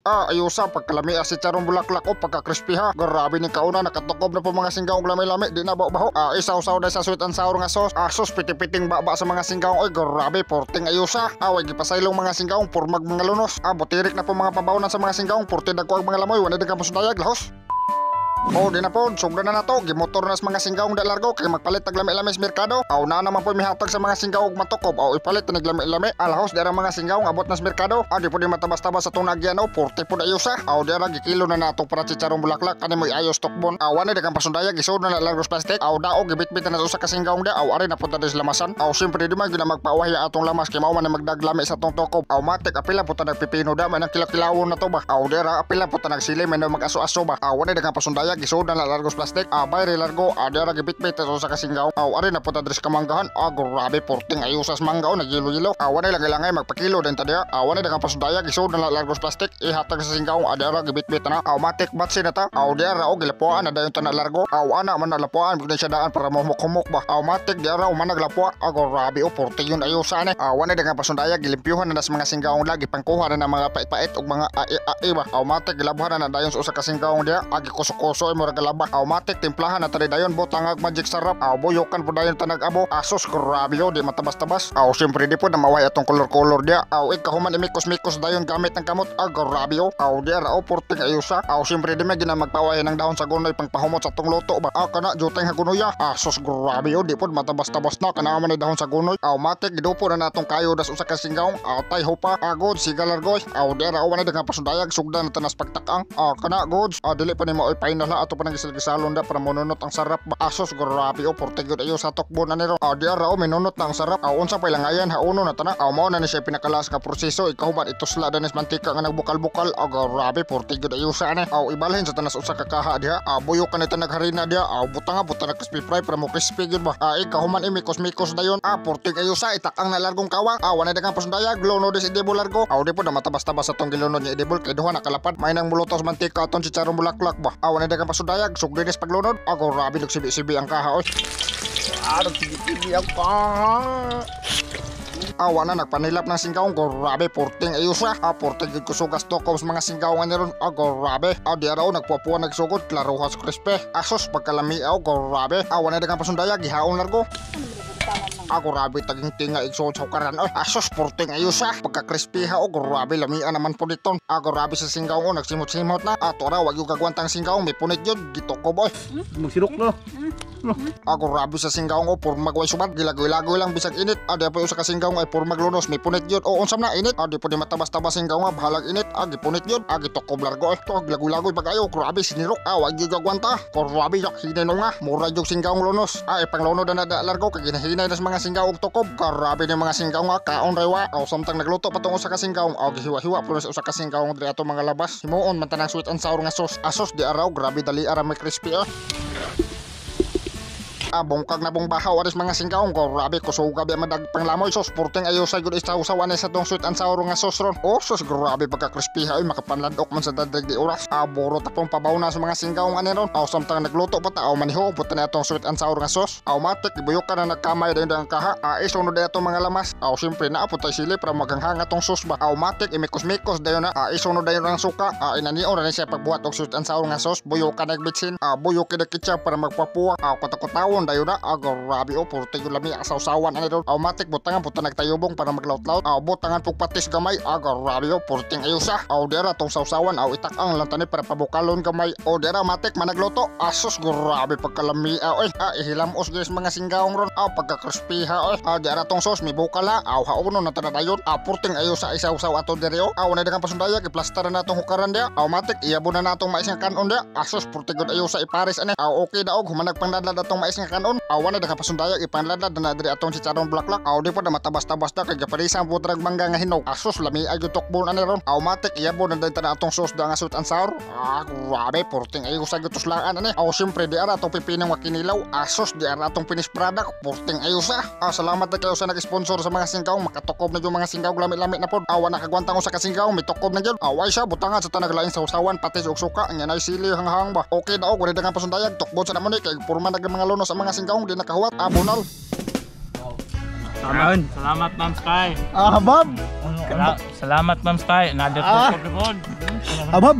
Ah, ayusa pagkalami si charong bulaklak o pagka-crispy ha. Grabe ni kauna, nakatukob na po mga singgaw og lami-lami, di na baho. Ah, isaw-saw na sa sweet and sour nga sauce. Ah, sus, piti-piting baba sa mga singgaw. Oy, grabe, porting ayusa. Ah, way gipasaylong mga singgaw, purmag mga lunos. Ah, butirik na po mga pabawnan sa mga singgaw, porti dagko ang mga lamoy, wala din ka pasundayag, lahos. Oh, di na po, sugda na nato. Gimotor na sa mga singgaw da largo kay magpalit tag lami-lami sa merkado. Aw na naman po mihatag sa mga singgaw og matukob. Aw ipalit na lami-lami. Alahos di mga singgaw abot na sa merkado. Aw di po di matabas-tabas sa itong nagyan o porte po na ayusa. Aw di ra gikilo na nato para chicharong bulaklak kani mo ayos tokbon. Aw na di kang pasundaya gisod na largo sa plastic. Aw dao gibitbit na sa usa ka singgaw da. Aw ari na punta sa lamasan. Aw siyempre di man gina magpawahya atong lamas kay mao man na magdaglami sa atong tokob. Aw matik apila po ta nagpipino da may nang kilakilawon na to ba. Aw di ra apila po ta nagsili may na mag-aso-aso ba. Aw na di kang pasundaya gisod na largos plastic. Abay largo adi ra gibitbit sa usa ka singgaw. Aw ari na punta diri sa kamanggahan. Ah, grabe porting ayusas mangga o nagyilo-yilo. Aw na lang ilangay magpakilo din ta diha. Aw na di kang pasundaya gisod na largos plastic ihatag sa singgaw. Adi ra gibitbit na. Aw matik batsi na ta. Aw di ra o gilapuan na dayon ta na largo. Aw ana man na lapuan bigla siya daan para mohumok-humok ba. Aw matik di ra o man naglapua. Ah, grabe o porting yun ayusa ni. Aw na di kang pasundaya gilimpyuhan na sa mga singgaw lagi pangkuha na ng mga pait-pait ug mga ai-ai ba. Aw matik gilabhan na dayon sa usa ka singgaw diha. Agi kuso-kuso ay murag galaba. Aw matik timplahan na tali dayon butangag magic sarap. Aw buyukan po dayon tanag abo. Asos grabe yo di matabas-tabas. Aw siyempre di po na maway atong kolor-kolor diha. Aw ikahuman imikos-mikos dayon gamit ng kamot. Ah, grabe yo. Aw di ra o porting ayusa. Aw siyempre di may ginamagpaway ng dahon sa gunoy pangpahumot sa atong luto ba. Aw kana juteng hagunoya. Asos grabe yo di po matabas-tabas na kana man ni dahon sa gunoy. Aw matik gidupo na natong kayo das usa ka singgaw. Aw tay hupa. Agod siga largoy. Aw di ra o wala daghang pasundayag sugdan na tanas pagtakang. Aw kana goods. Aw dili pa nimo oy final ha ato pa nang gisalgisalon da para monunot ang sarap ba. Asos grabe o porte gyud ayo sa tukbon ani ro. Aw di ra o minunot na ang sarap. Aw unsa pa ilangayan hauno na tana. Aw mao na ni siya pinakalas nga proseso ikahuman itusla danis mantika nga nagbukal-bukal. Aw grabe porte gyud ayo sa ani. Aw ibalhin sa tanas usa ka kaha diha. Aw buyok ka ni tanag harina diha. Aw butanga butang crispy fry para mo crispy gyud ba. Aw ikahuman imikos-mikos dayon. Ah, porte ayo sa itakang na largong kawa. Aw wala daghang pasundayag lunod is edible largo. Aw di po na matabas-tabas atong gilunod nga edible kay duha na kalapad. May nang mulutos mantika aton chicharong bulaklak ba. Aw wala daghang pasundayag sugdi nis paglunod. Aw grabe nagsibi-sibi ang kaha oy. Ah, nagsibi-sibi ang kaha. Awa na nagpanilap ng singgaw, grabe porting ayusa. Ah, porting gid kusugas tokob sa mga singgaw nga niron. Ah, grabe. Ah, di araw nagpuapuan nagsugod, klaruhas crispy. Asos pagkalami aw grabe. Ah, wala daghang pasundayag gihaon largo. Ah, grabe taging tinga igsoon sa hukaran. Oy, asos porting ayusa. Pagka crispy ha o grabe lamian naman po dito. Ah, grabe sa singgaw o nagsimot-simot na. Ah, tora wag yung kagwantang singgaw may punit yun. Gitukob oy. Magsirok no. Ah, grabe sa singgaw o purmag way subad. Gilagoy-lagoy lang bisag init. Ah, di pa usa ka singgaw ay purmag lunos may punit yun. O unsam na init. Ah, di po di matabas-tabas singgaw nga bahalag init. Ah, gipunit yun. Ah, gitukob largo oy. To gilagoy-lagoy pag ayo. Grabe sinirok. Ah, wag yung kagwanta. Grabe yak hinay no nga. Mura yung singgaw lunos. Ah, ipanglunod na na largo kay ginahinay na sa mga singgaw og tukob. Grabe ni mga singgaw nga kaon rewa. Aw samtang nagluto pa tong usa ka singgaw. Aw gihiwa-hiwa po sa usa ka singgaw diri ato mga labas. Himuon man tanang sweet and sour nga sauce. Asos di araw grabe dali ara may crispy ah. Ah, bungkag na bung bahaw aris mga singgaw. Grabe kusuga biya madag panglamoy sos porting ayo sa gud isaw-saw ani sa tong sweet and sour nga sauce ron. Oh sos grabe pagka crispy ay makapanladok man sa dadag di oras. Ah, buro tapong pabaw na sa mga singgaw ani ron. Aw samtang nagluto pa ta aw maniho puta na atong sweet and sour nga sauce. Aw matik ibuyok ka na nagkamay dayon ang kaha. Ah, isunod na atong mga lamas. Aw siyempre na tay sili para maganghang atong sauce ba. Aw matik imikos-mikos dayon na. Ah, isunod dayon ang suka. Ah, inanion na ni siya pagbuhat og sweet and sour nga sauce. Buyok ka nagbitsin. Ah, buyok ka ketchup para magpapuwa. Aw katakotawon dayon na. Ah, grabe o porte yung lami sawsawan ani ron. Aw matik butangan puta nagtayubong para maglaut-laut. Aw butangan pug patis gamay. Ah, grabe o porting ayusa. Aw dira tong sawsawan aw itakang lang tani para pabukalon gamay. O dira matik managluto. Asos grabe pagkalami ah oy. Ah, ihilamos guys mga singgawng ron. Aw pagka crispy ha oy. Ah, dira tong sauce may bukala. Aw hauno na dayon. Ah, porting ayusa isawsaw ato diri o. Aw na daghang pasundaya giplastar na natong hukaran dia. Aw matik iyabo na natong mais nga kanon dia. Asos porting gud ayusa ipares ani. Aw okay daog humanag pangladlad atong mais nga kanon. Aw wala daghang pasundaya ipanladlad na diri atong chicharon bulaklak. Aw di po na matabas-tabas da kay gaparisan po trag mangga nga hinog. Asos lami ay tukbon ani ron. Aw matik iyabo na dayon ta atong sauce da nga sweet and sour. Ah, grabe porting ayusa gyud tuslaan ani. Aw siyempre di ara atong pipino nga kinilaw. Asos di ara atong finished product. Porting ayusa. Ah, salamat na kayo sa nag-sponsor sa mga singkaw. Makatukob na yung mga singkaw lami-lami na pod. Aw nakagwantang ko sa kasingkaw may tukob na gyud. Aw ay siya butangan sa tanag laing sawsawan patis ug suka nya nay sili hanghang ba. Okay daog wala daghang pasundayag tukbon sa namo ni kay purma na mga lunos sa mga singkaw di nakahuwat. Ah, bunal. Salamat. Salamat, Ma'am Sky. Ah, ma'am. Salamat, Ma'am Sky. Another ah. Pod. Abab.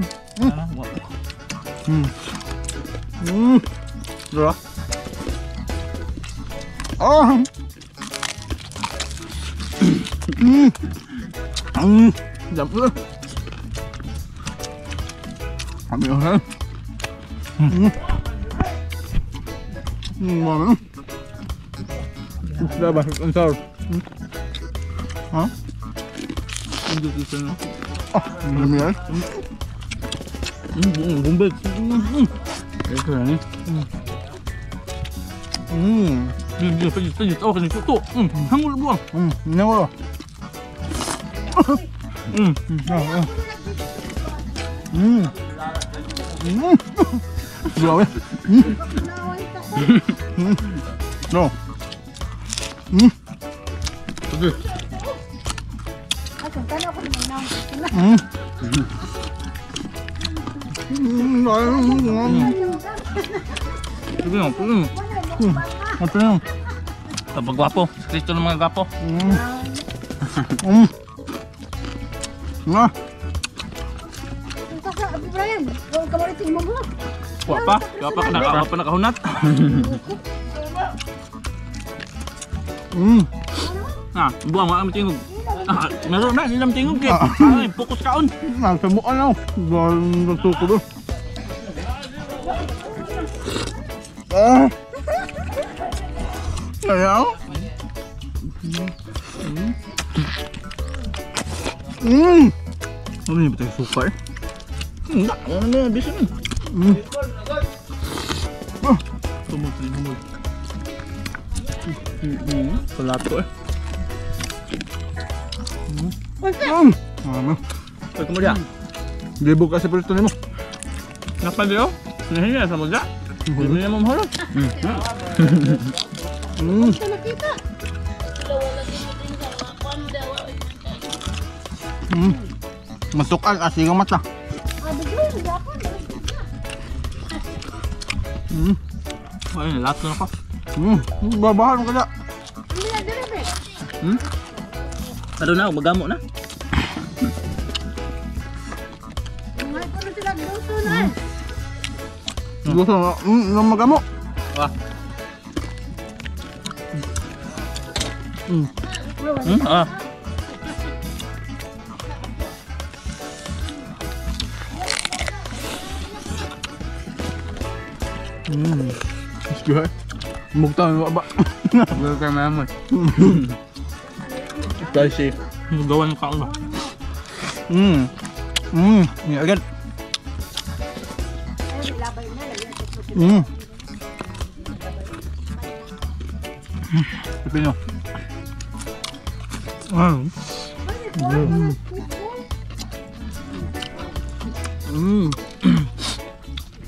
Dura. Oh. Jump. Kami ha. Mama. Isda ba? Ang sour. Ha? Hindi ko na. Ah, dami yan. Bumbag. Ito na ni. Pwede. Oh, kani tuto. Hangul buang. Nangul. Grabe. No. Sige. Sige na, sige. Ito na. Kapag gwapo. Kristo ng mga gwapo. Nga. Wapa. Wapa ka na, wapa nakahunat. Ah, buang wala tingog. Ah, meron na nilam tingog kay. Ay, focus kaon. Nasa mukha na. Nagsuko doon. Ah. Ayaw. Ano yung tayo suka eh? Hindi, ano na, bisa na. Tumod, tumod. Palato eh. Ano? Ay, kumuha. Libog kasi pala ito nimo. Napaliw? Nahiya sa mga? Hindi naman mahulog. Masukan kasi yung mata. Ay, lahat na ako. Babahan ka na. Pero na, magamo na. Gusto na, magamo. Wah. Ah. Sige. Mugta mo ba? Welcome naman. Spicy. Gawan ka ba? Yeah, agad. Pipino.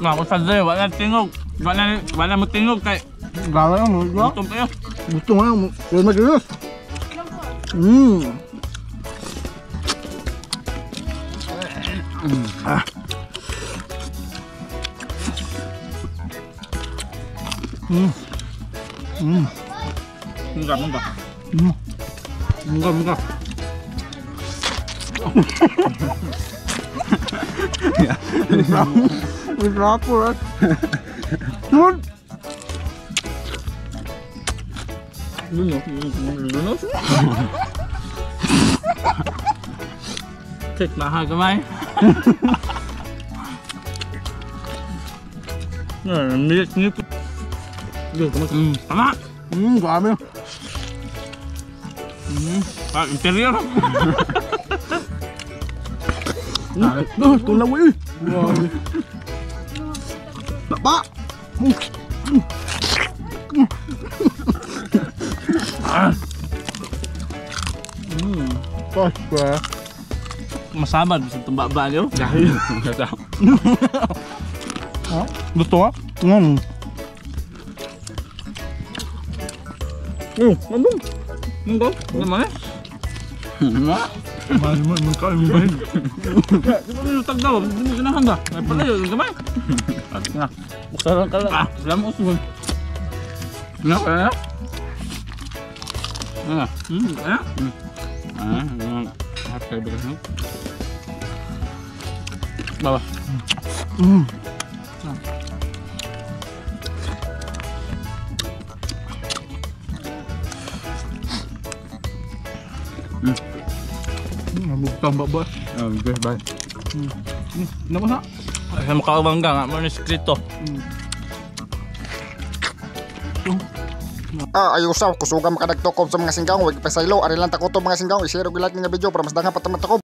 Nga ko sa dre, wala tingog. Wala mo tingog kay Gawa mo, gawa. gutom kayo. Gusto nga mo. Pero mag-ius. Ah. Mungga, mungga. Mungga, mungga. Rapo, right? Lunos, lunos. Tik mahal gamay. Milit ni. Tama. Grabe. Ah, interior. Oh, tulaw eh. Grabe. Baba. Pasta. Masabad sa tumba-ba niyo. Dahil. Ha? Gusto ka? Oh, mabong. Munggo, naman eh. Mahal mo, magkain mo ba yun? Di ba may tag daw? Hindi mo ganahan ba? Ay pala yun, gamay. At nga. Buksan ka lang. Ah, alam mo, usunod. Ano, kaya? Ah, kaya? Ah, Kaibigan, no? Baba. Bugtang baba. Okay, bye. Ano sa? Ay, makawang ka nga, manuskrito. Ayusaw, kusuga makadagtokob sa mga singgaong, wag pasaylo, ari lang takoto mga singgaong, i-share ug like nga video para mas daghan pa ta matakob.